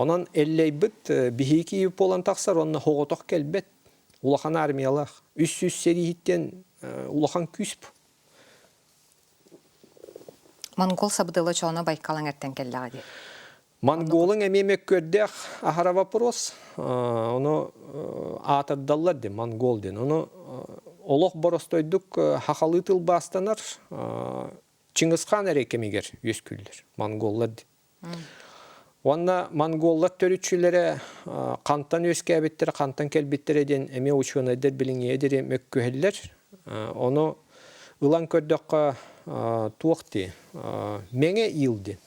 Онон Эллэйбит биһиги буолан тахсар уонна соҕотох кэлбэт. Улахан армиялаах. 300 сэрииһиттэн улахан күүс бу. Монгол сабыдыала чооно Байкал эҥэртэн кэллэҕэ дии. Монголуҥ эмиэ мөккүөрдээх аһара вопрос. Ону аатырдаллар диэн, монгол диэн. Ону олох боростойдук хахалыы тылбаастанар Чыҥысхаан эрэ кэмигэр үөскүүллэр монголлар диэн. Уонна монголлар төрүччүлэрэ хантан үөскээбиттэрэ, хантан кэлбиттэрэ диэн эмиэ учуонайдар билиҥҥигэ диэри мөккүһэллэр. Ону ылан көрдөххө туох дии Мэҥэ ил диэн.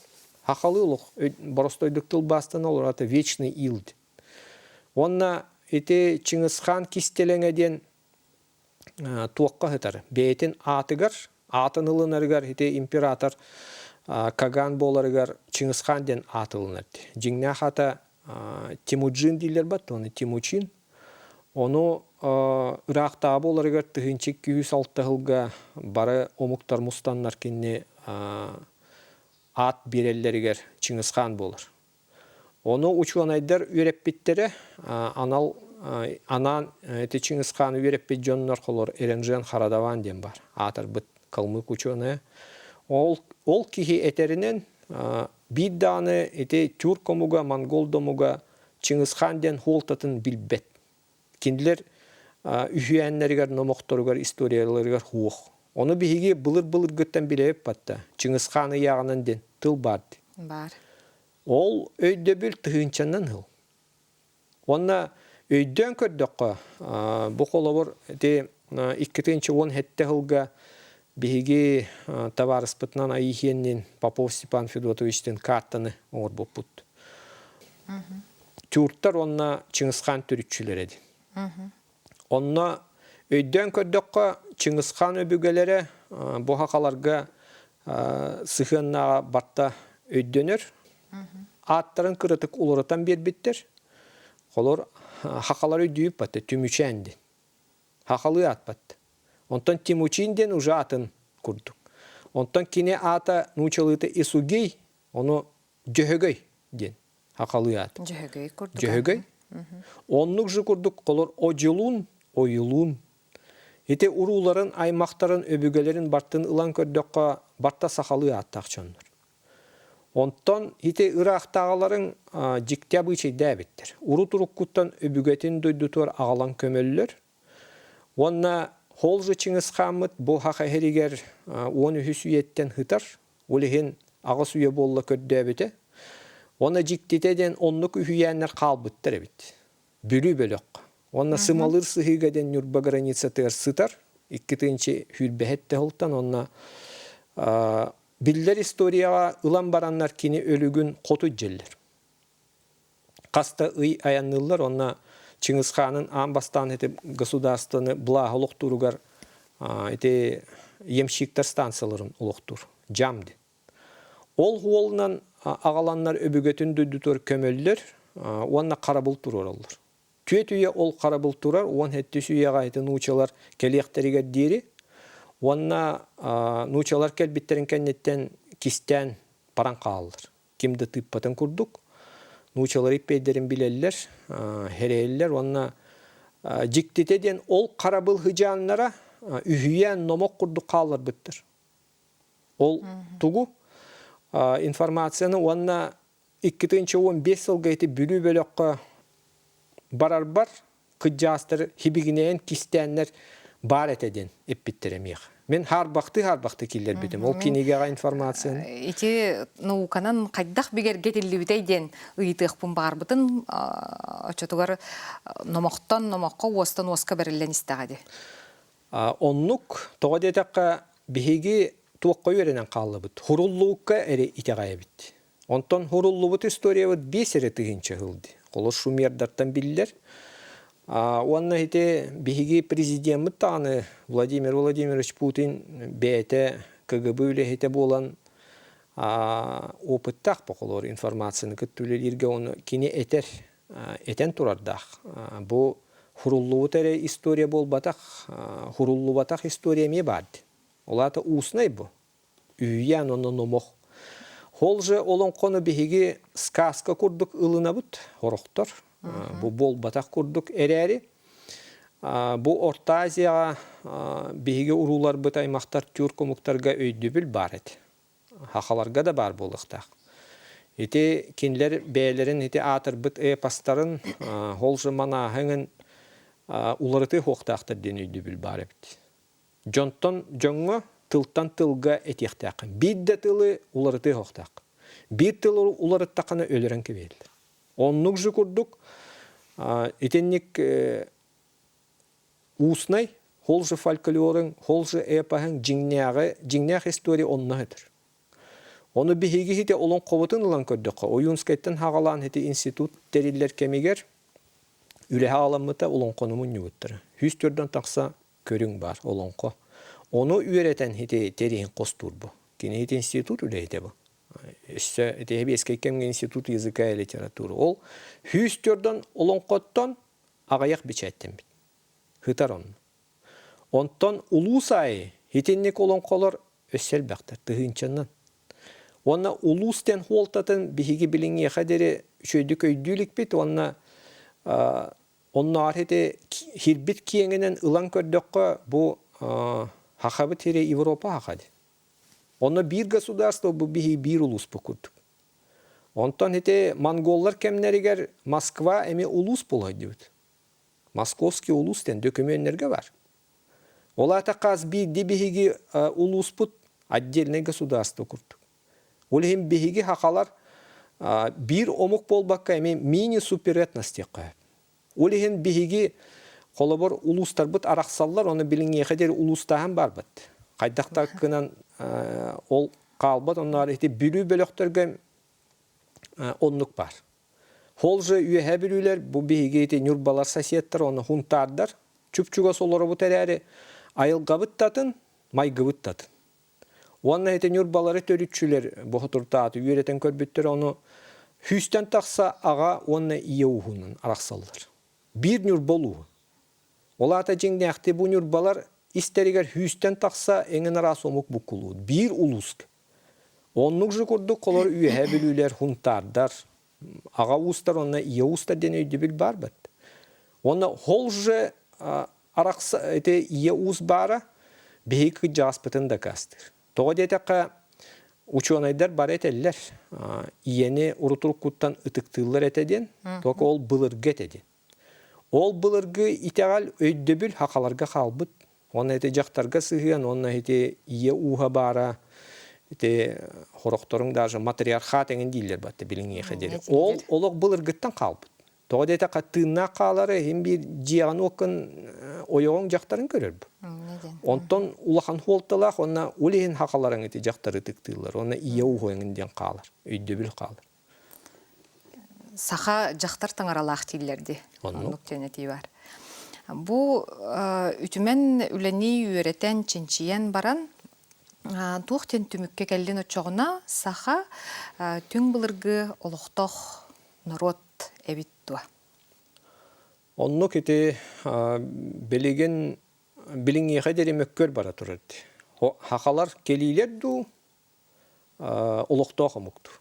Хахалыы олох боростойдук тылбаастан олорор ата вечный ил диэн. Уонна ити Чыҥысхаан кистэлэҥэ диэн туохха сытар? Бэйэтин аатыгар, аатын ылынарыгар ити император Каган буоларыгар Чыҥысхаан диэн аат ылынар. Дьиҥнээх аата Тимуджин дииллэр бат, оны Тимучин. Ону ыраахтааҕы буоларыгар 1206 сылга бары омуктар мустаннар кинини аат биэрэллэригэр Чыҥысхаан буолар. Ону учуонайдар үөрэппиттэрэ, анал анаан ити Чыҥысхааны үөрэппит дьоннор холор Эренжен Харадаван диэн бар, аатырбыт калмык учуонайа. Ол, ол киһи этэринэн, биир даҕаны ити тюрк омуга, монгол домуга Чыҥысхаан диэн хуолтатын билбэт. Кинилэр үһүйээннэригэр, номохторугар, историяларыгар хуох. Ону биһиги былыр-былыргыттан билэбит батта. Чыҥысхаан ыйааҕынан диэн тыл баар. Баар. Ол өйдөбүл тыһыынчанан сыл. Уонна өйдөөн көрдөххө, бу холобур ити 2017 сылга биһиги табаарыспытынан Айыхиэннин Попов Степан Федотовичтыын картаны оҥорбуппут. Тюрктар уонна Чыҥысхаан төрүччүлэрэ диэн. Онно өйдөөн көрдөххө, Чыҥысхаан өбүгэлэрэ бу хахаларга сыһыаннааҕа барта өйдөнөр. Ааттарын кыратык уларытан биэрбиттэр. Холор хахалар өйдүүп батта Түмүчээн диэн. Хахалыы аатпат. Онтон Тимучин диэн уже атын курдук. Онтон кини аата нуучалыыта Исугей, ону Дьөһөгөй диэн хахалыы аат. Дьөһөгөй курдук. Дьөһөгөй. Оннук же курдук холор Одьулуун, Ойулуун. Ити урууларын, аймахтарын, өбүгэлэрин бартын ылан көрдөххө, барта сахалыы ааттаах дьоннор. Онтон ити ыраахтааҕыларыҥ дьикти абыычайдаа эбиттэр. Урут-уруккуттан өбүгэтин дойдутугар аҕалан көмөллөр. Уонна Холжу Чыҥысхааммыт бу хах эһэригэр 13 үйэттэн сытар. Ол иһин 8 үйэ буолла көрдөөбүтэ. Уонна дьиктитэ диэн оннук үһүйээннэр хаалбыттар эбит. Бүлүү бөлөх. Уонна Сымалыыр сыһыыга диэн Ньурба границатыгар сытар. 2 сүүрбэһэттэ сылтан уонна биллэр историяҕа ылан бараннар кини өлүгүн хоту илдьэллэр. Хас да ый айанныыллар уонна Чыҥысхаанын аан бастаан ити государствоны былааһы олохтууругар ити ямщиктар станцияларын олохтуур. Дьам диэн. Ол уолунан аҕаланнар өбүгэтин дойдутугар көмөллөр уонна харабыл туруораллар. Түөрт үйэ ол харабыл турар, 17 үйэҕэ ити нуучалар кэлиэхтэригэр диэри уонна нуучалар кэлбиттэрин кэнниттэн кистээн баран хааллар. Ким да тыыппатын курдук. Нуучалар иппиэйдэрин билэллэр, хэрэйэллэр уонна дьиктитэ диэн ол харабыл хыдьааннара үһүйээн номох курдук хаалларбыттар. Ол тугу? Информацияны уонна 2015 сылга ити Бүлүү бөлөххө барарбар кыдьаастар хибигинэйэн кистээннэр баар этэ диэн эппиттэрэ миэхэ. Мин хаарбахтыы-хаарбахтыы киллэрбитим. Ол кинигэҕэ информацияны. Ити науканан хайдах бигэргэтиллибитэй диэн ыйытыахпын баҕарбытын оччотугар номохтон номоххо уостан уоска бэриллэн истэҕэ дии. Оннук тоҕо диэтэххэ биһиги туохха үөрэнэн хааллыбыт? Хуруллуукка эрэ итэҕэйэбит. Онтон хуруллубут историябыт 5 эрэ тыһыынча сыл дии. Холор шумердартан биллэр. Уонна ити биһиги президеммит даҕаны Владимир Владимирович Путин бэйэтэ КГБ үлэһитэ буолан опыттаах боколор информацияны кытта үлэлииргэ ону кини этэр этэн турардаах. Бу хуруллубут эрэ история буолбатах, хуруллубатах история эмиэ баар. Ол аата устный бу. Үһүйээн уонна номох. Ол же олоҥхону биһиги сказка курдук ылынабыт, орохтор. Бу буолбатах курдук эрээри, бу Орто Азияҕа биһиги урууларбыт аймахтар тюрк омуктарга өйдөбүл баар этэ. Хахаларга да баар буолуохтаах. Ити кинилэр бэйэлэрин ити аатырбыт эпостарын, ол же манааһыҥын уларытыы суохтаахтар диэн өйдөбүл баар эбит. Дьонтон дьоҥҥо, тылтан тылга этиэхтээххин. Биир да тылы уларытыы суохтаах. Биир тылы уларыттаххына өлөрөн кэбиһэллэр. Оннук же курдук итинник устный, ол же фольклорын, ол же эпоһын дьиҥнээҕи, дьиҥнээх история онно сытар. Ону биһиги ити олоҥхобутун ылан көрдөххө, Ойуунскайтан хаҕалаан ити институт тэриллэр кэмигэр үлэһэ аҕаламмыта олоҥхону мунньубуттара. 104 тахса көрүҥ баар олоҥхо. Ону үөрэтэн ити тэриһин хостуур бу. Кини ити институт үлэһитэ бу. Өссө ити сэбиэскэй кэмҥэ институт языка и литературы. Ол 104 олоҥхоттон аҕыйах бичээттэммит. Һытар онно. Онтон улуус аайы итинник олоҥхолор өссө элбэхтэр, тыһыынчанан. Уонна улуус диэн хуолтатын биһиги билиҥҥиэхэ диэри үчүгэйдик өйдүү иликпит уонна оннооҕор ити хирбит киэҥинэн ылан көрдөххө бу хахабыт сирэ Европа хаха дии. Онно биир государство бу биһиги биир улууспут курдук. Онтон ити монголлар кэмнэригэр Москва эмиэ улуус буола сылдьыбыт. Московский улуус диэн дөкүмүөннэргэ бар. Ол аата хас биирдии биһиги улууспут отдельнай государство курдук. Ол иһин биһиги хахалар биир омук буолбакка эмиэ мини-суперэтнос диэххэ сөп. Ол иһин биһиги холобур улуустарбыт арахсаллар, ону билиҥҥиэхэ диэри улуустааһын барбыт. Хайдах да гынан ол хаалбат, оннооҕор ити Бүлүү бөлөхтөргө оннук баар. Ол же Үөһээ Бүлүүлэр, бу биһиги ити Ньурбалар соседтар, ону хунтаардар, чуп-чугас олоробут эрээри, айылҕабыт да атын, майгыбыт да атын. Уонна ити Ньурбалары төрүччүлэр боһутуртааты үөрэтэн көрбүттэр, ону сүүстэн тахса аҕа уонна ийэ ууһунан арахсаллар. Биир Ньурба улууһун. Ол аата дьиҥнээхтии бу Ньурбалар истэригэр сүүстэн тахса эҥин араас омук буккулуур. Биир улууска. Оннук же курдук холор Үөһээ Бүлүүлэр, Хунтаардар, аҕа уустар уонна ийэ уустар диэн өйдөбүл баар бат. Уонна ол же арахса ити ийэ уус баара биһиги кыдьааспытын дакаастыыр. Тоҕо диэтэххэ учуонайдар бары этэллэр ийэни урутуруккуттан ытыктыыллар этэ диэн, только ол былыргы этэ диэн. Ол былыргы итэҕэл өйдөбүл хахаларга хаалбыт. Уонна ити дьахтарга сыһыан, уонна ити ийэ ууһа баара, ити хорохторуҥ даже матриархат эҥин дииллэр батта билиҥиэхэ диэри. Ол олох былыргыттан хаалбыт. Тоҕо диэтэххэ тыыннаах хаалары иһин биир дьиэҕин уоккун ойоҕуҥ дьахтарын көрөр бу. Онтон улахан хуолталаах уонна ол иһин хахаларыҥ ити дьахтары ытыктыыллар уонна ийэ ууһу эҥин диэн хаалар, өйдөбүл хаалар. Саха дьахтар таҥаралаах дииллэр дии. Оннук диэн этии баар. Бу үтүмэн үлэни үөрэтэн, чинчийэн баран, туох диэн түмүккэ кэллин оччоҕуна саха түҥ былыргы олохтоох норуот эбит дуо? Оннук ити билигин билиҥҥиэхэ диэри мөккүөр бара турар дии. Хахалар кэлиилэр дуу, олохтоох омук дуу.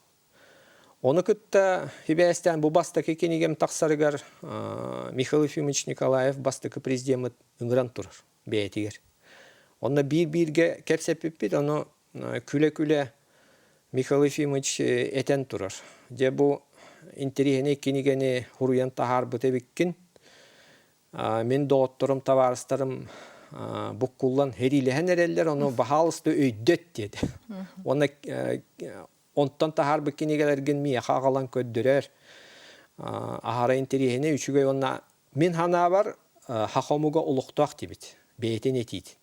Ону кытта сибээстээн бу бастакы кинигэм тахсарыгар Михаил Ефимович Николаев бастакы президеммит ыҥыран турар бэйэтигэр. Онно биир-бииргэ кэпсэппиппит, ону күлэ-күлэ Михаил Ефимович этэн турар. Дьэ бу интэриэһинэй кинигэни суруйан таһаарбыт эбиккин. Мин доҕотторум, табаарыстарым буккуллан сэриилэһэн эрэллэр, ону баһаалыста өйдөт диэтэ. Уонна онтон таһаарбыт кинигэлэргин миэхэ аҕалан көрдөрөр. Аһара интэриэһинэй, үчүгэй уонна мин санаабар саха омуга олохтоох диэбит, бэйэтин этиитин.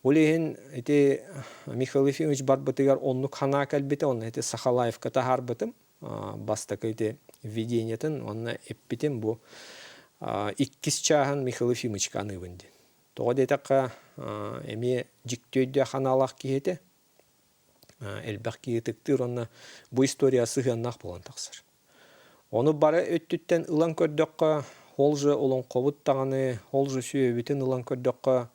Ол иһин ити Михаил Ефимович барбытыгар оннук санаа кэлбитэ, онно ити Сахалаевка таһаарбытым. Бастакы ити введениетын уонна эппитим бу иккис чааһын Михаил Ефимовичка аныыбын диэн. Тоҕо диэтэххэ, эмиэ дьикти өйдөөх аналаах киһи этэ. Элбэх киһи ытыктыыр уонна бу история сыһыаннаах буолан тахсар. Ону бары өттүттэн ылан көрдөххө, ол же олоҥхобут даҕаны, ол же сүөһүбүтүн ылан көрдөххө,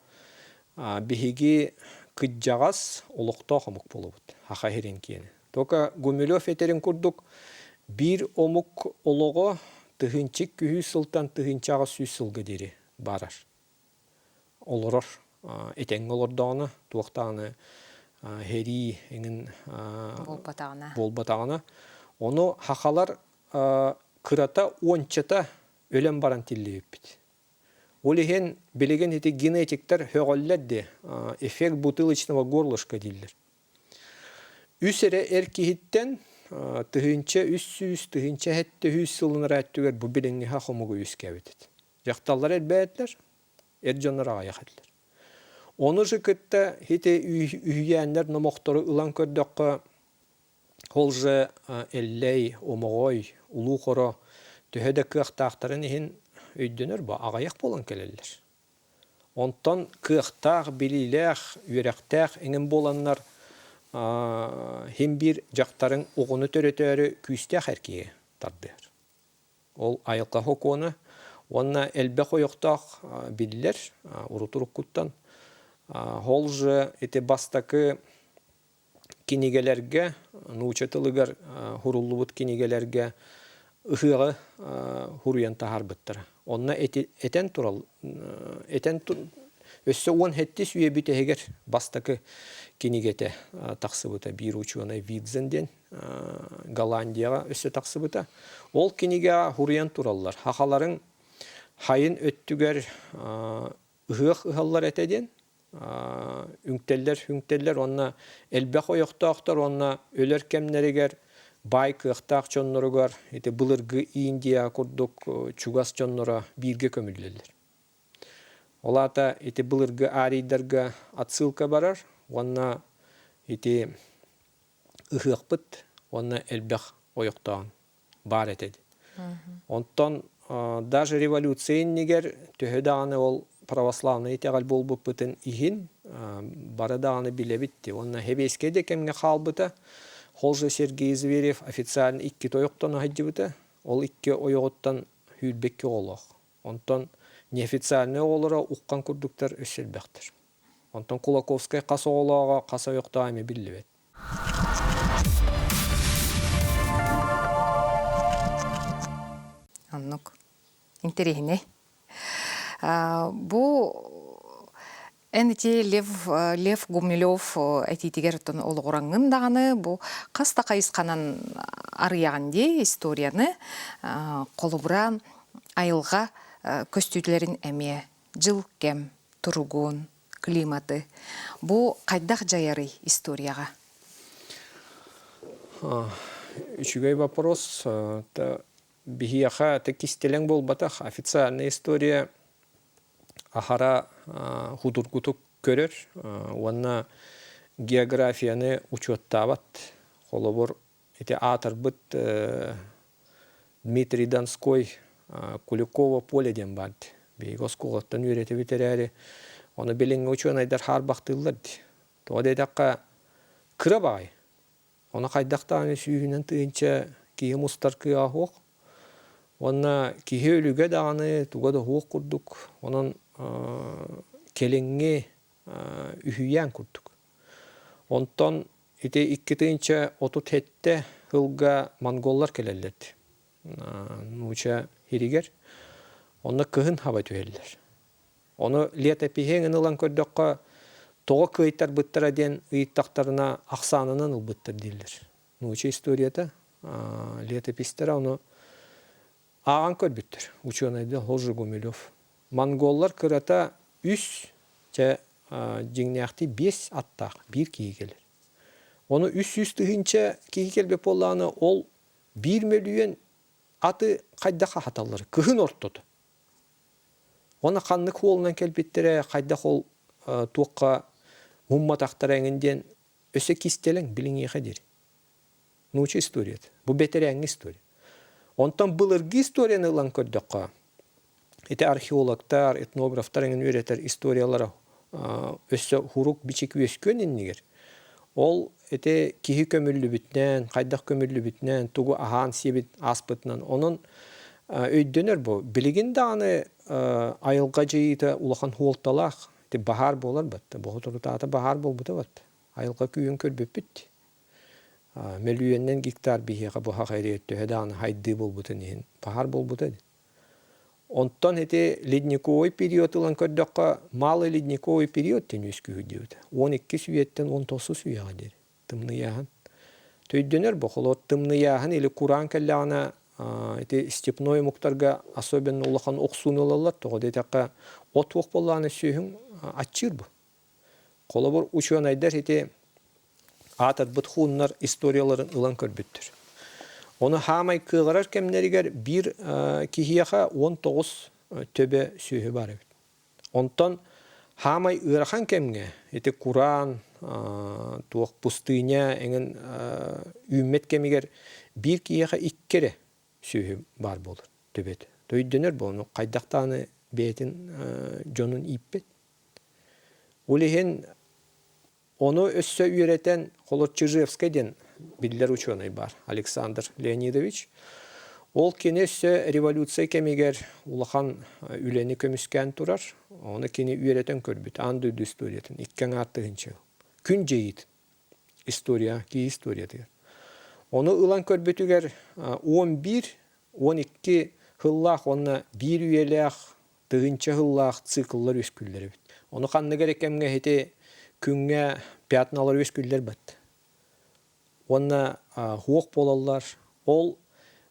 биһиги кыдьаҕас олохтоох омук буолабыт, саха сирин киэнэ. Только Гумилев этэрин курдук биир омук олоҕо тыһыынча 200 сылтан 1800 сылга диэри барар. Олорор этэҥҥэ олордоҕуна туох даҕаны сэрии эҥин буолбатаҕына. Буолбатаҕына. Ону хахалар кырата уончата өлөн баран тиллибиппит. Ол иһин билигин ити генетиктэр һөҕөллөр дии, эффект бутылочного горлышка дииллэр. Үс эрэ эр киһиттэн 1300, 1700 сылын өттүгэр бу билиҥҥи хомугу үөскээбит этэ. Дьахталлар элбээтилэр, эр дьоннор аҕыйах этилэр. Ону же кытта ити үһүйээннэр номохтору ылан көрдөххө, Ол же Эллэй, Омоҕой, Улуу Хоро төһө да кыахтаахтарын иһин өйдөнөр бу аҕыйах буолан кэлэллэр. Онтон кыахтаах, билиилээх, үөрэхтээх эҥин буоланнар син биир дьахтарыҥ оҕону төрөтөөрү күүстээх эр киһи тардыһар. Ол айылҕа сокуона уонна элбэх ойохтоох биллэр урут-уруккуттан. Ол же ити бастакы кинигэлэргэ, нуучча тылыгар суруллубут кинигэлэргэ ыһыаҕы суруйан таһаарбыттара. Онно этэн турал этэн өссө 17 үйэ бүтэһигэр бастакы кинигэтэ тахсыбыта биир учуонай Видзен диэн Голландияҕа өссө тахсыбыта. Ол кинигэҕэ суруйан тураллар. Хахаларын хайын өттүгэр ыһыах ыһаллар этэ диэн үҥтэллэр үҥтэллэр уонна элбэх ойохтоохтор уонна өлөр кэмнэригэр баай кыахтаах дьонноругар ити былыргы Индия курдук чугас дьонноро бииргэ көмүллэллэр. Ол аата ити былыргы арийдарга отсылка барар уонна ити ыһыахпыт уонна элбэх ойохтоон баар этэ. Онтон даже революция иннигэр төһө даҕаны ол православнай итэҕэл буолбуппутун иһин бары даҕаны билэбит дии. Уонна Хэбиэскэй да кэмҥэ хаалбыта. Холже Сергей Зверев официально икки тойоктон аһайдыбыта. Ол икки ойоҕуттан сүүрбэкки оҕолоох. Онтон неофициальнай оҕолоро уххан курдуктар өссө элбэхтэр. Онтон Кулаковскай хас оҕолооҕо, хас ойохтооҕо эмиэ биллибэт. Оннук. Интэриэһинэй. Бу эн ити Лев, Лев Гумилев этиитигэр оттон олоҕураҥҥын даҕаны бу хас да хайысханан арыйаҕын дии историяны холобура айылҕа көстүүлэрин эмиэ дьыл кэм туругун климаты. Бу хайдах дьайарый историяҕа? Үчүгэй вопрос. Биһиэхэ это кистэлэҥ буолбатах. Официальная история аһара худургутук көрөр уонна географияны учуоттаабат. Холобур, ити аатырбыт Дмитрий Донской Куликово поле диэн баар дии. Биһиги оскуолаттан үөрэтэбит эрээри, ону билиҥҥи учуонайдар хаарбахтыыллар дии. Тоҕо диэтэххэ, кыра баҕайы. Ону хайдах даҕаны сүүһүнэн тыһыынча киһи мустар кыаҕа суох. Уонна киһи өлүгэ даҕаны туга да суох курдук. Онон кэлиҥҥи үһүйээн курдук. Онтон ити 2037 сылга монголлар кэлэллэр нууча сиригэр. Онно кыһын хаба түһэллэр. Ону летопиһи ылан көрдөххө, тоҕо кыайтарбыттара диэн ыйыттахтарына ахсаанынан ылбыттар дииллэр. Нууча историята, летопистара ону ааҕан көрбүттэр. Учуонайда Хожи Гумилев. Монголлар кырата үс, чэ, дьиҥнээхтии биэс аттаах биир киһи кэлэр. Ону 300 тыһыынча киһи кэлбит буоллаҕына, ол 1 мөлүйүөн аты хайдах аһаталлар? Кыһын ортото. Уонна ханнык суолунан кэлбиттэрэ, хайдах ол туохха мумматахтара эҥин диэн өссө кистэлэҥ билиҥиэхэ диэри. Нуучча историята. Бу бэтэрээҥҥи история. Онтон былыргы историяны ылан көрдөххө, ити археологтар, этнографтар эҥин үөрэтэр историялара өссө хурук-бичик үөскүөн иннигэр ол ити киһи көмүллүбүтүнэн, хайдах көмүллүбүтүнэн, тугу аһаан сиэбит ааспытынан онон өйдөнөр бу. Билигин даҕаны айылҕа дьайыыта улахан суолталаах. Ити баһаар буолар батта. Бу соторутааҕыта баһаар буолбута батта. Айылҕа күүһүн көрбүппүт. Мөлүйүөнүнэн гектар биһиэхэ быһах эриэ төһө даҕаны хайдыы буолбутун иһин баһаар буолбута дии. Онтон ити ледниковый период ылан көрдөххө, малый ледниковый период диэн үөскүүр диэбитэ. 12 үйэттэн 19 үйэҕэ диэри тымныйааһын. Төйдөнөр бу холуот тымныйааһын или кураан кэллэҕинэ ити степной омуктарга особенно улахан охсууну ылаллар. Тоҕо диэтэххэ, от уох буоллаҕына сүөһүҥ аччыыр бу. Холобур, учуонайдар ити аатырбыт хууннар историяларын ылан көрбүттэр. Ону хаамай кыаҕырар кэмнэригэр биир киһиэхэ 19 төбө сүөһү баар эбит. Онтон хаамай ыарахан кэмҥэ ити кураан, туох пустыня эҥин үүммэт кэмигэр биир киһиэхэ икки эрэ сүөһү баар буолар төбөтө. Өйдөнөр бу ону хайдах даҕаны бэйэтин дьонун ииппэт. Ол иһин ону өссө үөрэтэн холор Чижевскай диэн биллэр учуонай баар Александр Леонидович. Ол кини өссө революция кэмигэр улахан үлэни көмүскээн турар. Ону кини үөрэтэн көрбүт аан дойду историятын икки аҥаар тыһыынча күн дьайыытын история киһи историятыгар. Ону ылан көрбүтүгэр 11 12 сыллаах уонна биир үйэлээх тыһыынча сыллаах цикллар үөскүүллэр эбит. Ону ханнык эрэ кэмҥэ ити күҥҥэ пятналар үөскүүллэр бат. Уонна хуох буолаллар. Ол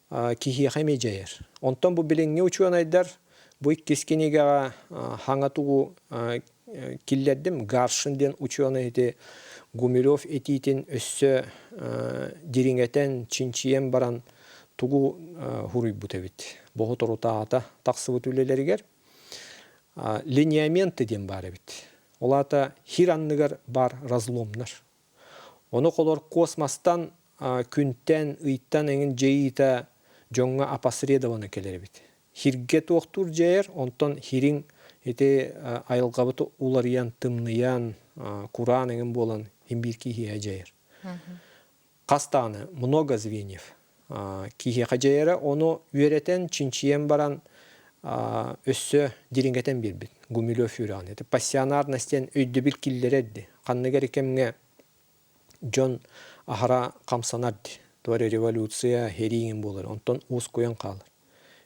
киһиэхэ эмиэ дьайар. Онтон бу билиҥҥи учуонайдар бу иккис кинигэҕэ хаҥа тугу киллэрдим. Гаршин диэн учуонай ити Гумилев этиитин өссө дириҥэтэн, чинчийэн баран тугу хуруйбут эбит. Боһоторутааҕыта тахсыбыт үлэлэригэр линеаменты диэн баар эбит. Ол аата хир анныгар баар разломнар. Ону холор космостан күнтэн, ыйтан эҥин дьайыыта дьоҥҥо опосредованно кэлэр эбит. Хиргэ туохтуур дьайар, онтон хириҥ ити айылҕабыт уларыйан, тымныйан, кураан эҥин буолан иһин биир киһиэхэ дьайар. Хас даҕаны много звеньев киһиэхэ дьайара, ону үөрэтэн, чинчийэн баран өссө дириҥэтэн биэрбит Гумилев үөрэҕин. Это пассионарность диэн өйдөбүл киллэрэр дии. Ханнык эрэ кэмҥэ дьон аһара хамсанар дии. Туора революция, сэрии буолар. Онтон уоскуйан хаалар.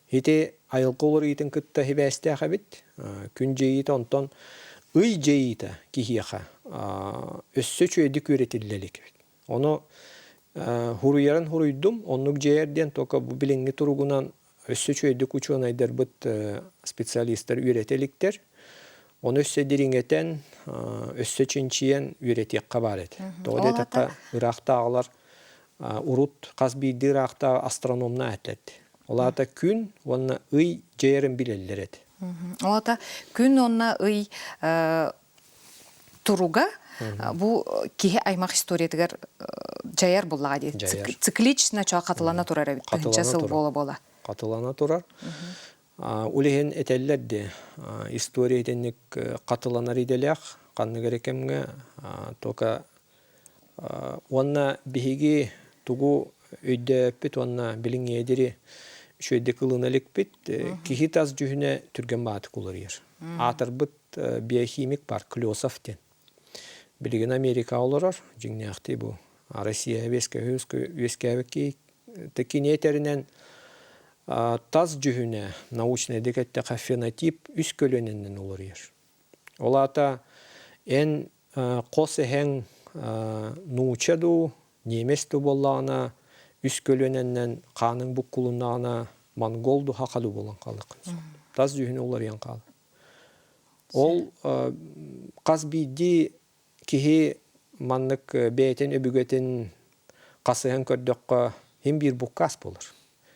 Ити айылҕа уларыйыытын кытта сибээстээх эбит. Күн дьайыыта онтон ый дьайыыта киһиэхэ өссө үчүгэйдик үөрэтиллэ илик эбит. Ону хуруйарын хуруйдум, оннук дьайар диэн только бу билиҥҥи туругунан өссө үчүгэйдик учуонайдарбыт специалистар үөрэтэ иликтэр. Ону өссө дириҥэтэн, өссө чинчийэн үөрэтиэххэ баар этэ. Тоҕо диэтэххэ, ыраахтааҕылар урут хас биирдии ыраахтааҕы астрономна этилэр. Ол аата күн уонна ый дьайарын билэллэр этэ. Ол аата күн уонна ый туруга бу киһи аймах историятыгар дьайар буллаҕа дии. Циклично чоо хатылана турар эбит. Тыһыынча сыл буола-буола. Хатылана турар. Ол иһин этэллэр дии, история итинник хатыланар идэлээх ханнык эрэ кэмҥэ только уонна биһиги тугу өйдөөппүт уонна билиҥҥиэ диэри үчүгэйдик ылына иликпит киһи тас дьүһүнэ түргэн баҕатык уларыйар. Аатырбыт биохимик бар Клёсов диэн. Билигин Америкаҕа олорор, дьиҥнээхтии бу Россия үөскээбит киһи кини этэринэн тас дьүһүнэ научнайдык эттэххэ фенотип үс көлүөнэнэн уларыйар. Ол аата эн хос эһэҥ нууча дуу, немец дуу буоллаҕына үс көлүөнэнэн хааныҥ буккулуннаҕына монгол дуу, хаха дуу буолан хаалыаххын сөп. Тас дьүһүнэ уларыйан хаалар. Ол хас биирдии киһи маннык бэйэтин өбүгэтин хасыһан көрдөххө син биир буккаас буолар.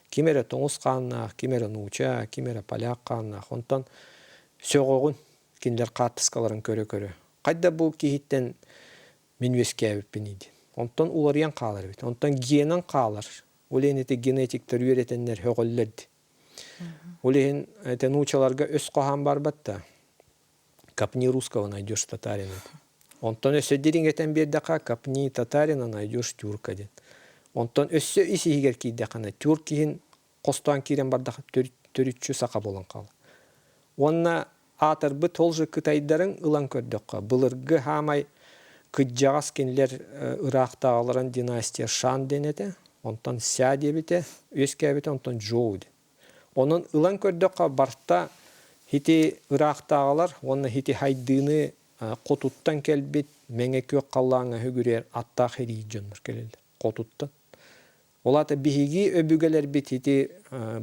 Ким эрэ тоҥус хааннаах, ким эрэ нууча, ким эрэ поляк хааннаах. Онтон сөҕөҕүн кинилэр хаартыскаларын көрө-көрө. Хайда бу киһиттэн мин үөскээбиппиний диэн. Онтон уларыйан хаалар эбит. Онтон генан хаалар. Ол иһин ити генетиктэр үөрэтэннэр һөҕөллөр дии. Ол иһин ити нуучаларга өс хоһоон барбат да. Копни русского найдешь татарина. Онтон өссө дириҥэтэн биэрдэххэ копни татарина найдешь тюрка диэн. Онтон өссө ис иһигэр киирдэххинэ тюрк иһин хостоон киирэн бардах төрүччү саха буолан хаалар. Уонна аатырбыт ол же кытайдарын ылан көрдөххө, былыргы хаамай Кыдьаҕас кинилэр ыраахтааҕыларын династия Шан диэн этэ, онтон Ся диэбитэ, үөскээбитэ, онтон Джоу диэн. Онон ылан көрдөххө барта ити ыраахтааҕылар уонна ити хайдыыны хотуттан кэлбит мэҥэ күөх халлааҥҥа үгүрүөр аттаах эрии дьоннор кэлэллэр хотуттан. Ол аата биһиги өбүгэлэрбит ити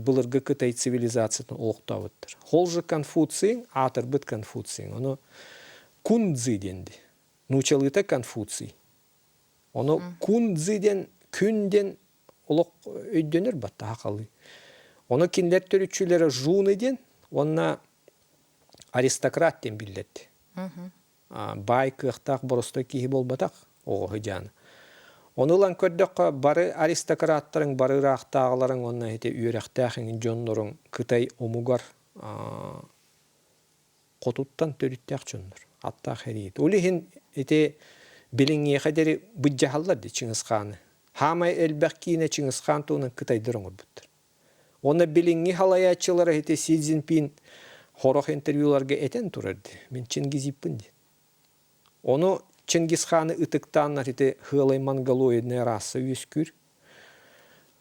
былыргы Кытай цивилизациятын олохтообуттар. Ол же Конфуций, аатырбыт Конфуций, ону Кунцзы диэн дии. Нуучалыыта Конфуций. Ону Кунцзы диэн күн диэн олох өйдөнөр баттаха халыы. Ону кинилэр төрүччүлэрэ Жуны диэн уонна аристократ диэн биллэрди. Баай кыахтаах боростой киһи буолбатах оҕо дьааны. Ону ылан көрдөххө, бары аристократтарыҥ, бары ыраахтааҕыларыҥ уонна ити үөрэхтээх эҥин дьонноруҥ Кытай омугар хотуттан төрүттээх дьоннор, аттаах эриит. Ол иһин ити билиҥҥиэхэ диэри быдьаһаллар дии Чыҥыс Хааны. Хаамай элбэх киинэ Чыҥыс Хаан туһунан кытайдар оҥорбуттар. Уонна билиҥҥи халайааччылара ити Си Цзиньпин сорох интервьюларга этэн турар дии. Мин Чингизиппин диэн. Ону Чингисханы ытыктааннар ити Хыалай монголоидная раса үөскүүр.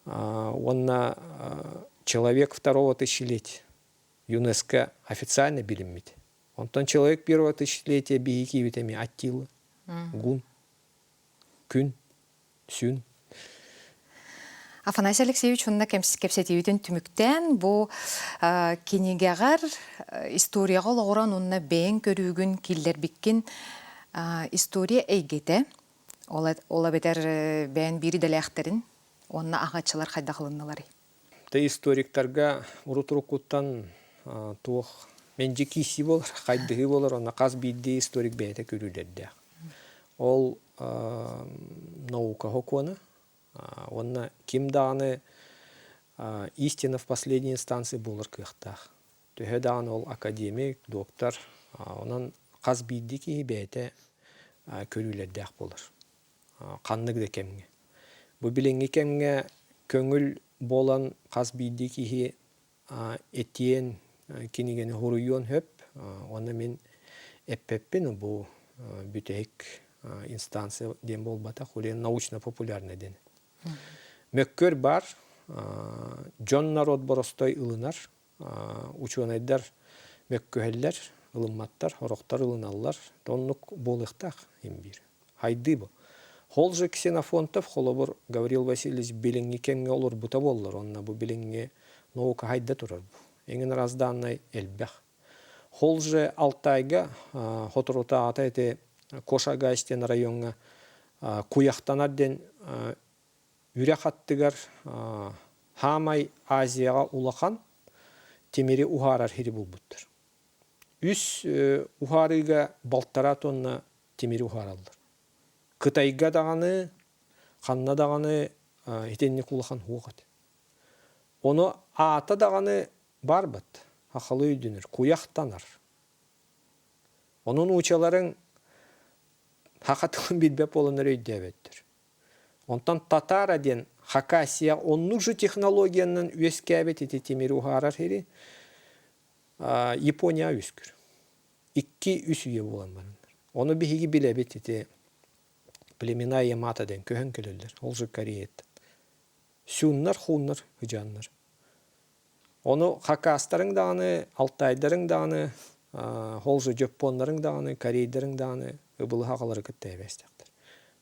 Уонна человек второго тысячелетия ЮНЕСКО официально билиммит. Онтон человек первого тысячелетия биһиги киибит эмиэ Аттила, Гун, Күн, Сүн. Афанасий Алексеевич уонна кэпсэтиибитин түмүктээн бу кинигэҕэр историяҕа олоҕуран уонна бэйэҥ көрүүгүн киллэрбиккин история эйгэтэ ол эбэтэр бэйэн биир идэлээхтэрин уонна аҕаччылар хайдах ылынныларый? Тэ историктарга урут-уруккуттан туох мэлдьи киирсии буолар, хайдыһыы буолар, онно хас биирдии историк бэйэтэ көрүүлэрдээх. Ол наука сокуона уонна ким даҕаны истина в последней инстанции буолар кыахтаах. Төһө даҕаны ол академик, доктор, онон хас биирдии киһи бэйэтэ көрүүлэрдээх буолар. Ханнык да кэмҥэ. Бу билиҥҥи кэмҥэ көҥүл буолан хас биирдии киһи этиэн, кинигэни суруйуон сөп. Уонна мин эппэппин бу бүтэһик инстанция диэн буолбатах, ол научно-популярный диэн. Мөккүөр баар, дьон народ боростой ылынар, учуонайдар мөккүһэллэр, ылымматтар, сорохтор ылыналлар. Оннук буолуохтаах имбиир. Хайдыы бу. Ол же Ксенофонтов, холобур, Гаврил Васильевич билиҥҥи кэмҥэ олорбута буоллар, онно бу билиҥҥи наука хайда турар бу. Эҥин разданнай элбэх. Ол же Алтайга соторутааҕыта ити Кошагаш диэн райоҥҥа Куйахтанар диэн үрэх аттыгар хаамай Азияҕа улахан тимири уһаарар сири булбуттар. Үс уһаарыыга балтараа тонна тимири уһаараллар. Кытайга даҕаны, ханна даҕаны итинник улахан суох этэ. Ону аата даҕаны баарбат, сахалыы өйдөнөр, куйахтанар. Ону нуучаларыҥ саха тылын билбэт буоланнар өйдөөбөттөр. Онтон татара диэн Хакасия оннук же технологиянан үөскээбит ити тимири уһаарар сири Япония үөскүүр. Икки-үс үйэ буолан бараннар. Ону биһиги билэбит ити племена Ямато диэн көһөн кэлэллэр. Ол же Кореяттан. Сюннар, хууннар, хыдьааннар. Ону хакастарыҥ даҕаны, алтайдарыҥ даҕаны, ол же дьоппуоннарыҥ даҕаны, корейдарыҥ даҕаны ыбылы хахалары кытта эбээстэхтэр.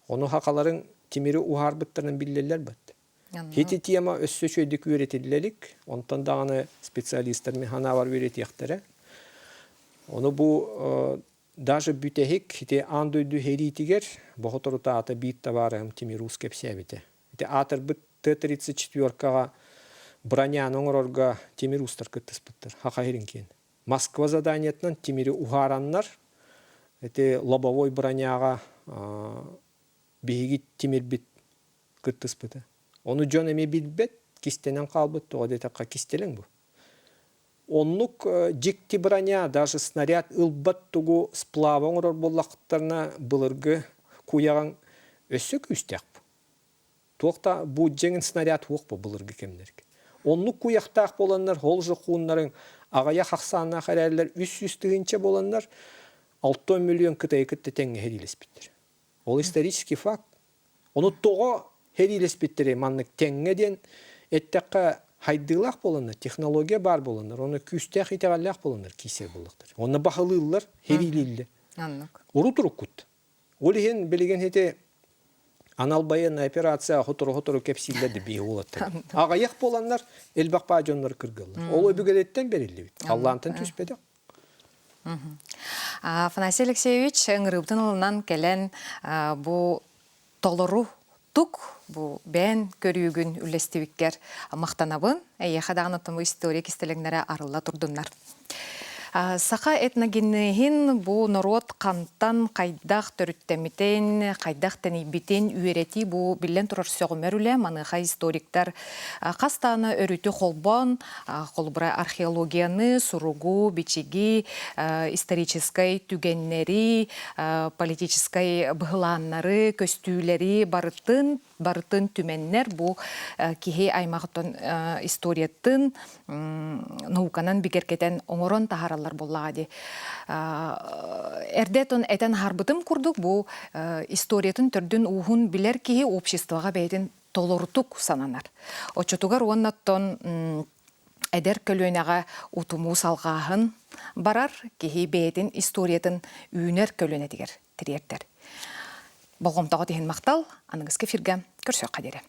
Ону хахаларыҥ тимири уһаарбыттарын биллэллэр бат. Ити тема өссө үчүгэйдик үөрэтиллэ илик, онтон даҕаны специалистар мин санаабар үөрэтиэхтэрэ. Ону бу даже бүтэһик ити аан дойду сэриитигэр боҕоторутаата биир табаарыһым Тимир Уус кэпсээбитэ. Ити аатырбыт Т-34-каҕа броняны оҥорорго тимир уустар кыттыспыттар. Хаха иһирин киэн. Москва заданиетынан тимири уһаараннар ити лобовой броняҕа биһиги тимирбит кыттыспыта. Ону дьон эмиэ билбэт, кистэнэн хаалбыт, тоҕо диэтэххэ кистэлэҥ бу. Оннук дьикти броня, даже снаряд ылбат тугу сплава оҥорор буоллахтарына былыргы куйаҕыҥ өссө күүстээх бу. Туох да бу дьиҥин снаряд суох бу былыргы кэмнэргэ. Оннук куйахтаах буоланнар, ол же хууннарыҥ аҕыйах ахсааннаах эрээллэр 300 тыһыынча буоланнар, 6 миллион Кытайы кытта тэҥҥэ сэриилэспиттэр. Ол исторический факт. Ону тоҕо сэриилэспиттэрий маннык тэҥҥэ диэн эттэххэ хайдыылаах буоланнар, технология баар буоланнар, ону күүстээх итэҕэллээх буоланнар киирсэр буоллахтар. Онно баһылыыллар, сэриилииллэр. Оннук. Урут уруккут. Ол иһин билигин ити анал байыаннай операция сотору-сотору кэпсииллэр да биһи уолаттар. Аҕыйах буоланнар элбэх баа дьоннор кыргыллар. Ол өбүгэлэриттэн бэриллибит. Халлаантан түспэтэх. Афанасий Алексеевич ыҥырыыбытын ылынан кэлэн бу толору тук бу бэйэн көрүүгүн үллэстибиккэр махтанабын. Эйиэхэ даҕаны оттон бу история кистэлэҥнэрэ арылла турдуннар. Саха этногенеһин бу норуот хантан хайдах төрүттэммитин, хайдах тэнийбитин үөрэтии бу биллэн турар сөҕүмэр үлэ. Маныаха историктар хас даҕаны өрүтү холбоон, холобура археологияны, суругу, бичиги, историческай түгэннэри, политическай быһылааннары, көстүүлэри барытын барытын түмэннэр бу киһи аймаҕыттан историятын науканан бигэргэтэн оҥорон таһаараллар буоллаҕа дии. Эрдэ этэн аһарбытым курдук бу историятын төрдүн ууһун билэр киһи обществоҕа бэйэтин толорутук сананар. Оччотугар уонна оттон эдэр көлүөнэҕэ утумуу салҕааһын барар, киһи бэйэтин историятын үүнэр көлүөнэтигэр тириэрдэр. Болҕомтоҕут иһин махтал, аныгыскы эфиргэ көрсүөххэ диэри.